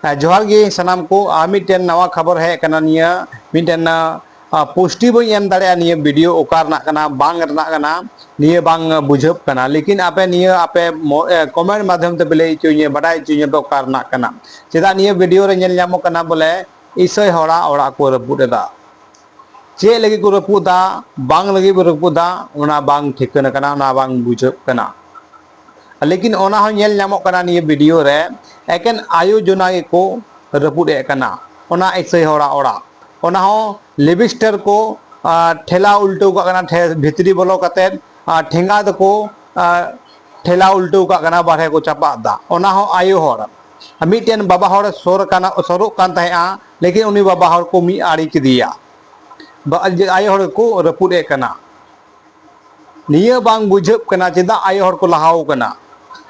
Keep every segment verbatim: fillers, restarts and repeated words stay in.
ᱦᱮᱸ, ᱡᱚᱦᱟᱨ ᱜᱮ ᱥᱟᱱᱟᱢ ᱠᱚ᱾ ᱟᱨ ᱢᱤᱫᱴᱮᱱ ᱱᱟᱣᱟ ᱠᱷᱚᱵᱚᱨ ᱦᱮᱡ ᱟᱠᱟᱱᱟ᱾ ᱱᱤᱭᱟᱹ ᱢᱤᱫᱴᱮᱱ, ᱟ, ᱯᱩᱥᱴᱤ ᱵᱟᱹᱧ ᱮᱢ ᱫᱟᱲᱮᱭᱟᱜᱼᱟ ᱱᱤᱭᱟᱹ ᱵᱷᱤᱰᱤᱭᱳ ᱚᱠᱟ ᱨᱮᱱᱟᱜ ᱠᱟᱱᱟ, ᱵᱟᱝ ᱨᱮᱱᱟᱜ ᱠᱟᱱᱟ, ᱱᱤᱭᱟᱹ ᱵᱟᱝ ᱵᱩᱡᱷᱟᱹᱜ ᱠᱟᱱᱟ᱾ ᱞᱮᱠᱤᱱ ᱟᱯᱮ ᱱᱤᱭᱟᱹ ᱟᱯᱮ ᱢᱚ-, ᱮ, ᱠᱚᱢᱮᱱᱴ ᱢᱟᱫᱽᱫᱷᱚᱢ ᱛᱮ ᱯᱮ ᱞᱟᱹᱭ ᱦᱚᱪᱚᱧᱟ, ᱵᱟᱰᱟᱭ ᱦᱚᱪᱚᱧᱟ ᱯᱮ ᱚᱠᱟ ᱨᱮᱱᱟᱜ ᱠᱟᱱᱟ᱾ ᱪᱮᱫᱟᱜ ᱱᱤᱭᱟᱹ ᱵᱷᱤᱰᱤᱭᱳ ᱨᱮ ᱧᱮᱞ ᱧᱟᱢᱚᱜ ᱠᱟᱱᱟ ᱵᱚᱞᱮ ᱤᱥᱟᱹᱭ ᱦᱚᱲᱟᱜ ᱚᱲᱟᱜ ᱠᱚ ᱨᱟᱹᱯᱩᱫ ᱮᱫᱟ᱾ ᱪᱮᱫ ᱞᱟᱹᱜᱤᱫ ᱠᱚ ᱨᱟᱹᱯᱩᱫ ᱫᱟ, ᱵᱟᱝ ᱞᱟᱹᱜᱤᱫ ᱠᱚ ᱨᱟᱹᱯᱩᱫ ᱫᱟ, ᱚᱱᱟ ᱵᱟᱝ ᱴᱷᱤᱠᱟᱹᱱ ᱠᱟᱱᱟ, ᱚᱱᱟ ᱵᱟᱝ ᱵᱩᱡᱷᱟᱹᱜ ᱠᱟᱱᱟ᱾ ᱞᱮᱠᱤᱱ ᱚᱱᱟ ᱦᱚᱸ ᱧᱮᱞ ᱧᱟᱢᱚᱜ ᱠᱟᱱᱟ ᱱᱤᱭᱟᱹ ᱵᱷᱤᱰᱤᱭᱳ ᱨᱮ, ᱮᱠᱮᱱ ᱟᱭᱳ ᱡᱚᱱᱟ ᱜᱮᱠᱚ ᱨᱟᱹᱯᱩᱫ ᱮᱫ ᱠᱟᱱᱟ ᱚᱱᱟ ᱤᱥᱟᱹᱭ ᱦᱚᱲᱟᱜ ᱚᱲᱟᱜ᱾ ᱚᱱᱟ ᱦᱚᱸ ᱞᱤᱵᱤᱥᱴᱟᱨ ᱠᱚ, ᱟ, ᱴᱷᱮᱞᱟᱣ ᱩᱞᱴᱟᱹᱣ ᱠᱟᱜ ᱠᱟᱱᱟ, ᱴᱷᱮ-, ᱵᱷᱤᱛᱨᱤ ᱵᱚᱞᱚ ᱠᱟᱛᱮᱫ, ᱟ, ᱴᱷᱮᱸᱜᱟ ᱫᱚᱠᱚ, ᱟ, ᱴᱷᱮᱞᱟᱣ ᱩᱞᱴᱟᱹᱣ ᱠᱟᱜ ᱠᱟᱱᱟ, ᱵᱟᱨᱦᱮ ᱠᱚ ᱪᱟᱯᱟᱫ ᱫᱟ᱾ ᱚᱱᱟ ᱦᱚᱸ ᱟᱭᱳ ᱦᱚᱲ, ᱢᱤᱫᱴᱮᱱ ᱵᱟᱵᱟ ᱦᱚᱲ ᱥᱚᱨ ᱠᱟᱱᱟ, ᱥᱚᱨᱚᱜ ᱠᱟᱱ ᱛᱟᱦᱮᱸᱜᱼᱟ, ᱞᱮᱠᱤᱱ ᱩᱱᱤ ᱵᱟᱵᱟ ᱦᱚᱲ ᱠᱚ ᱢᱤᱫ ᱟᱲᱮ ᱠᱮᱫᱮᱭᱟ᱾ ᱵᱟ-, ᱡᱮ ᱟᱭᱳ ᱦᱚᱲ ᱠᱚ ᱨᱟᱹᱯᱩᱫ ᱮᱫ ᱠᱟᱱᱟ᱾ ᱱᱤᱭᱟᱹ ᱵᱟᱝ ᱵᱩᱡᱷᱟᱹᱜ ᱠᱟᱱᱟ ᱪᱮᱫᱟᱜ ᱟᱭᱳ ᱦᱚᱲ ᱠᱚ ᱞᱟᱦᱟᱣ ᱠᱟᱱᱟ᱾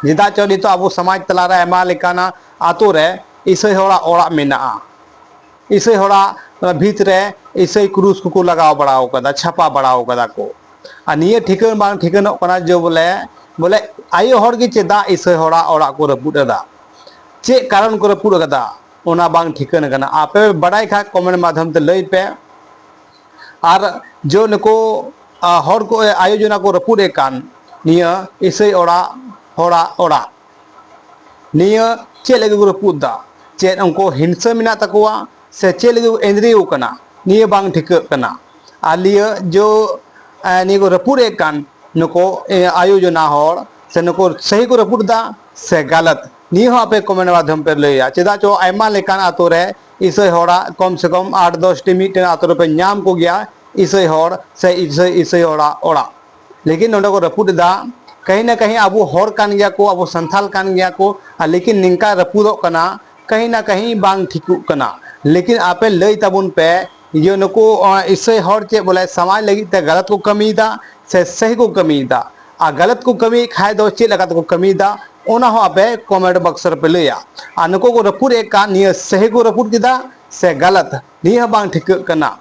ᱪᱮᱫᱟᱜ ᱪᱚ ᱱᱤᱛᱚᱜ ᱟᱵᱚ ᱥᱚᱢᱟᱡᱽ ᱛᱟᱞᱟᱨᱮ ᱟᱭᱢᱟ ᱞᱮᱠᱟᱱᱟᱜ ᱟᱛᱳ ᱨᱮ ᱤᱥᱟᱹᱭ ᱦᱚᱲᱟᱜ ᱚᱲᱟᱜ ᱢᱮᱱᱟᱜᱼᱟ᱾ ᱤᱥᱟᱹᱭ ᱦᱚᱲᱟᱜ ᱵᱷᱤᱛ ᱨᱮ ᱤᱥᱟᱹᱭ ᱠᱨᱩᱥ ᱠᱚᱠᱚ ᱞᱟᱜᱟᱣ ᱵᱟᱲᱟᱣ ᱠᱟᱫᱟ, ᱪᱷᱟᱯᱟ ᱵᱟᱲᱟᱣ ᱠᱟᱫᱟ ᱠᱚ᱾ ᱟᱨ ᱱᱤᱭᱟᱹ ᱴᱷᱤᱠᱟᱹ ᱵᱟᱝ ᱴᱷᱤᱠᱟᱹᱱᱚᱜ ᱠᱟᱱᱟ ᱡᱮ ᱵᱚᱞᱮ, ᱵᱚᱞᱮ ᱟᱭᱳ ᱦᱚᱲ ᱜᱮ ᱪᱮᱫᱟᱜ ᱤᱥᱟᱹᱭ ᱦᱚᱲᱟᱜ ᱚᱲᱟᱜ ᱠᱚ ᱨᱟᱹᱯᱩᱫ ᱮᱫᱟ, ᱪᱮᱫ ᱠᱟᱨᱚᱱ ᱠᱚ ᱨᱟᱹᱯᱩᱫ ᱟᱠᱟᱫᱟ, ᱚᱱᱟ ᱵᱟᱝ ᱴᱷᱤᱠᱟᱹᱱ ᱠᱟᱱᱟ᱾ ᱟᱯᱮ ᱵᱟᱰᱟᱭ ᱠᱷᱟᱡ ᱠᱚᱢᱮᱱᱴ ᱢᱟᱫᱽᱫᱷᱚᱢ ᱛᱮ ᱞᱟᱹᱭ ᱯᱮ᱾ ᱟᱨ ᱡᱮ ᱱᱩᱠᱩ, ᱟ, ᱦᱚᱲ ᱠᱚ, ᱟᱭᱳ ᱡᱚᱱᱟ ᱠᱚ ᱨᱟᱹᱯᱩᱫ ᱮᱫ ᱠᱟᱱ ᱱᱤᱭᱟᱹ ᱤᱥᱟᱹᱭ ᱚᱲᱟᱜ, ᱦᱚᱲᱟᱜ ᱚᱲᱟᱜ, ᱱᱤᱭᱟᱹ ᱪᱮᱫ ᱞᱟᱹᱜᱤᱫ ᱠᱚ ᱨᱟᱹᱯᱩᱫ ᱫᱟ? ᱪᱮᱫ ᱩᱱᱠᱩ ᱦᱤᱝᱥᱟᱹ ᱢᱮᱱᱟᱜ ᱛᱟᱠᱚᱣᱟ ᱥᱮ ᱪᱮᱫ ᱞᱟᱹᱜᱤᱫ ᱠᱚ ᱮᱸᱫᱽᱨᱮᱣ ᱠᱟᱱᱟ? ᱱᱤᱭᱟᱹ ᱵᱟᱝ ᱴᱷᱤᱠᱟᱹᱜ ᱠᱟᱱᱟ᱾ ᱟᱨ ᱱᱤᱭᱟᱹ ᱡᱚ, ᱮ, ᱱᱤᱭᱟᱹ ᱠᱚ ᱨᱟᱹᱯᱩᱫ ᱮᱫ ᱠᱟᱱ ᱱᱩᱠᱩ, ᱮ, ᱟᱭᱳ ᱡᱚᱱᱟ ᱦᱚᱲ ᱥᱮ ᱱᱩᱠᱩ ᱥᱟᱹᱦᱤ ᱠᱚ ᱨᱟᱹᱯᱩᱫ ᱫᱟ ᱥᱮ ᱜᱟᱞᱟᱛ? ᱱᱤᱭᱟᱹ ᱦᱚᱸ ᱟᱯᱮ ᱠᱚᱢᱮᱱᱴ ᱢᱟᱫᱽᱫᱷᱚᱢ ᱯᱮ ᱞᱟᱹᱭᱟ᱾ ᱪᱮᱫᱟᱜ ᱪᱚ ᱟᱭᱢᱟ ᱞᱮᱠᱟᱱ ᱟᱛᱳ ᱨᱮ ᱤᱥᱟᱹᱭ ᱦᱚᱲᱟᱜ ᱠᱚᱢ ᱥᱮ ᱠᱚᱢ ᱟᱴ ᱫᱚᱥ ᱴᱤ ᱢᱤᱫᱴᱮᱱ ᱟᱛᱳ ᱨᱮᱯᱮ ᱧᱟᱢ ᱠᱚᱜᱮᱭᱟ ᱤᱥᱟᱹᱭ ᱦᱚᱲ ᱥᱮ ᱤᱥᱟᱹᱭ, ᱤᱥᱟᱹᱭ ᱦᱚᱲᱟᱜ ᱚᱲᱟᱜ᱾ ᱞᱮᱠᱤᱱ ᱱᱚᱰᱮ ᱠᱚ ᱨᱟᱹᱯᱩᱫ ᱮᱫᱟ᱾ ᱠᱟᱹᱦᱤ ᱱᱟ ᱠᱟᱹᱦᱤ ᱟᱵᱚ ᱦᱚᱲ ᱠᱟᱱ ᱜᱮᱭᱟ ᱠᱚ, ᱟᱵᱚ ᱥᱟᱱᱛᱷᱟᱞ ᱠᱟᱱ ᱜᱮᱭᱟ ᱠᱚ, ᱟᱨ ᱞᱮᱠᱤᱱ ᱱᱤᱝᱠᱟ ᱨᱟᱹᱯᱩᱫᱚᱜ ᱠᱟᱱᱟ, ᱠᱟᱹᱦᱤ ᱱᱟ ᱠᱟᱹᱦᱤ ᱵᱟᱝ ᱴᱷᱤᱠᱚᱜ ᱠᱟᱱᱟ᱾ ᱞᱮᱠᱤᱱ ᱟᱯᱮ ᱞᱟᱹᱭ ᱛᱟᱵᱚᱱ ᱯᱮ, ᱤᱭᱟᱹ ᱱᱩᱠᱩ, ᱟ, ᱤᱥᱟᱹᱭ ᱦᱚᱲ ᱪᱮᱫ ᱵᱚᱞᱮ ᱥᱚᱢᱟᱡᱽ ᱞᱟᱹᱜᱤᱫ ᱛᱮ ᱜᱟᱞᱟᱛ ᱠᱚ ᱠᱟᱹᱢᱤᱭᱮᱫᱟ ᱥᱮ ᱥᱟᱹᱦᱤ ᱠᱚ ᱠᱟᱹᱢᱤᱭᱮᱫᱟ? ᱟᱨ ᱜᱟᱞᱟᱛ ᱠᱚ ᱠᱟᱹᱢᱤᱭᱮᱫ ᱠᱷᱟᱡ ᱫᱚ ᱪᱮᱫ ᱞᱮᱠᱟ ᱛᱮᱠᱚ ᱠᱟᱹᱢᱤᱭᱮᱫᱟ, ᱚᱱᱟ ᱦᱚᱸ ᱟᱯᱮ ᱠᱚᱢᱮᱱᱴ ᱵᱚᱠᱥ ᱨᱮᱯᱮ ᱞᱟᱹᱭᱟ᱾ ᱟᱨ ᱱᱩᱠᱩ ᱠᱚ ᱨᱟᱹᱯᱩᱫ ᱮᱫ ᱠᱟᱱ, ᱱᱤᱭᱟᱹ ᱥᱟᱹᱦᱤ ᱠᱚ ᱨᱟᱹᱯᱩᱫ ᱠᱮᱫᱟ ᱥᱮ ᱜᱟᱞᱟᱛ, ᱱᱤᱭᱟᱹ ᱦᱚᱸ ᱵᱟᱝ ᱴᱷᱤᱠᱟᱹᱜ ᱠᱟᱱᱟ᱾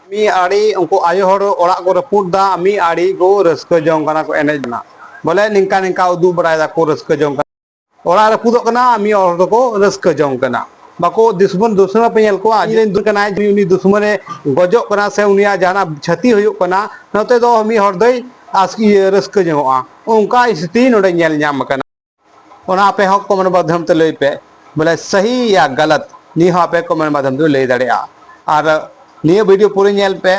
ᱢᱤᱫ ᱟᱲᱮ ᱩᱱᱠᱩ ᱟᱭᱳ ᱦᱚᱲ ᱚᱲᱟᱜ ᱠᱚ ᱨᱟᱹᱯᱩᱫ ᱫᱟ, ᱢᱤᱫ ᱟᱲᱮ ᱠᱚ ᱨᱟᱹᱥᱠᱟᱹ ᱡᱚᱝ ᱠᱟᱱᱟ, ᱠᱚ ᱮᱱᱮᱡ ᱠᱟᱱᱟ, ᱵᱚᱞᱮ ᱱᱤᱝᱠᱟ ᱱᱤᱝᱠᱟ ᱩᱫᱩᱜ ᱵᱟᱲᱟᱭ ᱫᱟᱠᱚ, ᱨᱟᱹᱥᱠᱟᱹ ᱡᱚᱝ ᱠᱟᱱᱟ᱾ ᱚᱲᱟᱜ ᱨᱟᱹᱯᱩᱫᱚᱜ ᱠᱟᱱᱟ, ᱢᱤᱫ ᱦᱚᱲ ᱫᱚᱠᱚ ᱨᱟᱹᱥᱠᱟᱹ ᱡᱚᱝ ᱠᱟᱱᱟ᱾ ᱵᱟᱠᱚ ᱫᱩᱥᱢᱚᱱ ᱫᱩᱥᱢᱚᱱ ᱯᱮ ᱧᱮᱞ ᱠᱚᱣᱟ, ᱤᱧ ᱨᱮᱱ ᱫᱩᱥᱢᱚᱱ ᱠᱟᱱᱟᱭ, ᱩᱱᱤ ᱫᱩᱥᱢᱚᱱᱮ ᱜᱚᱡᱚᱜ ᱠᱟᱱᱟ ᱥᱮ ᱩᱱᱤᱭᱟᱜ ᱡᱟᱦᱟᱱᱟᱜ ᱠᱷᱚᱛᱤ ᱦᱩᱭᱩᱜ ᱠᱟᱱᱟ, ᱱᱚᱛᱮ ᱫᱚ ᱢᱤᱫ ᱦᱚᱲ ᱫᱚᱭ ᱟᱥ-, ᱤᱭᱟᱹ, ᱨᱟᱹᱥᱠᱟᱹ ᱧᱚᱜᱚᱜᱼᱟ᱾ ᱚᱱᱠᱟ ᱥᱛᱷᱤᱛᱤ ᱱᱚᱰᱮ ᱧᱮᱞ ᱧᱟᱢ ᱟᱠᱟᱱᱟ᱾ ᱚᱱᱟ ᱟᱯᱮ ᱦᱚᱸ comment ᱢᱟᱫᱽᱫᱷᱚᱢ ᱛᱮ ᱞᱟᱹᱭ ᱯᱮ, ᱵᱚᱞᱮ ᱥᱟᱹᱦᱤ ᱭᱟ ᱜᱟᱞᱟᱛ, ᱱᱤᱭᱟᱹ ᱦᱚᱸ ᱟᱯᱮ comment ᱢᱟᱫᱽᱫᱷᱚᱢ ᱛᱮ ᱞᱟᱹᱭ ᱫᱟᱲᱮᱭᱟᱜᱼᱟ᱾ ᱟᱨ ᱱᱤᱭᱟᱹ video ᱯᱩᱨᱟᱹ ᱧᱮᱞ ᱯᱮ,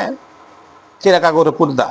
ᱪᱮᱫ ᱞᱮᱠᱟ ᱠᱚ ᱨᱟᱹᱯᱩᱫ ᱮᱫᱟ᱾